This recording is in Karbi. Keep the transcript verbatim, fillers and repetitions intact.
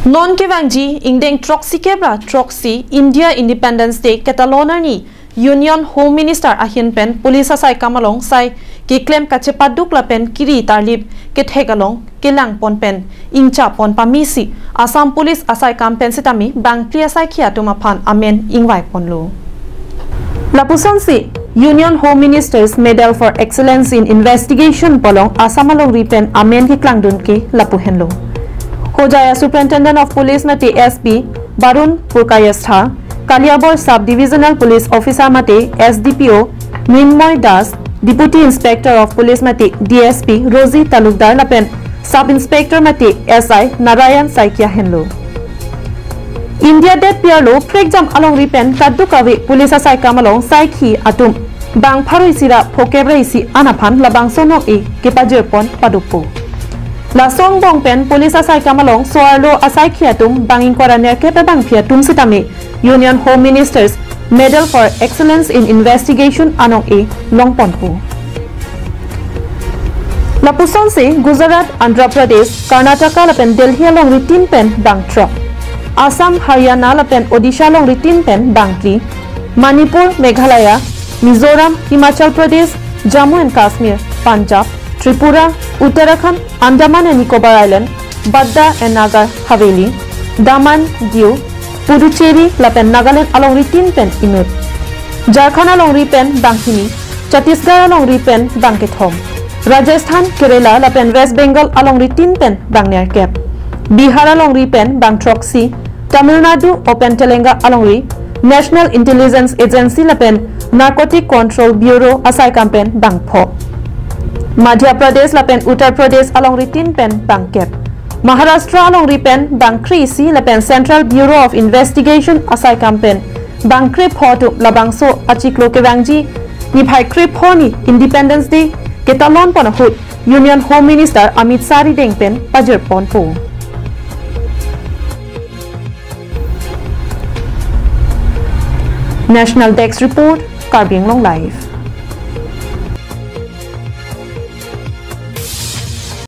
Non kevangji ingdeng throksi kep ra throksi India Independence Day ketalon arni Union Home Minister ahin pen police asaikam along sai keklem kachepaduk lapen kiri tarlip kethek along kelang pon pen ingcha pon pamisi Assam Police asaikam pen sitame bangphli asaikhi atum aphan amen ingvai ponlo. Lapusonsi Union Home Minister's Medal for Excellence in Investigation pu along Assam alongri pen amen keklangdun ke lapu henlo. Hojai Superintendent of Police mate S P Barun Purkayastha, Kaliabor Sub Divisional Police Officer mate S D P O Mrinmoy Das, Deputy Inspector of Police mate D S P Rosie Talukdar lapen Sub Inspector mate S I Narayan Saikia henlo. India detpi arlo prekjam alongri pen kadokave police asaikam along saikhi atum bang pharo isi ra phokep ra isi an aphan labangso anong-e kepajir pon padukpo. Laso angbong pen police asaikam along so-arlo asaikhi atum bang ingkoi ra nerkep abangpi atum sitame Union Home Minister's Medal for Excellence in Investigation anong-e long ponpo. Lapusonsi Gujarat, Andhra Pradesh, Karnataka lapen Delhi alongri tin pen bang throk, Assam, Haryana lapen Odisha alongri tin pen bang phli, Manipur, Meghalaya, Mizoram, Himachal Pradesh, Jammu and Kashmir, Punjab, Tripura, Uttarakhand, Andaman and Nicobar Island, Badda and Nagar Haveli, Daman, Diu, Puducherry lapen Nagaland alongri tin pen inut, Jharkhand alongri pen bang hini, Chhattisgarh alongri pen bang kethom, Rajasthan, Kerala lapen West Bengal alongri tin pen bang nerkep, Bihar alongri pen bang throksi, Tamil Nadu lapen Telangana alongri National Intelligence Agency lapen Narcotic Control Bureau asaikam pen bang pho, Madhya Pradesh lapen Uttar Pradesh alongri tin pen bang kep, Maharashtra alongri pen bang kre-isi lapen Central Bureau of Investigation asaikam pen bang krepho atum labangso achiklo kevangji niphai krepho arni Independence Day ketalon pon ahut Union Home Minister Amit Shah arideng pen pajir ponpo. National Desk Report, Karbi Anglong Live.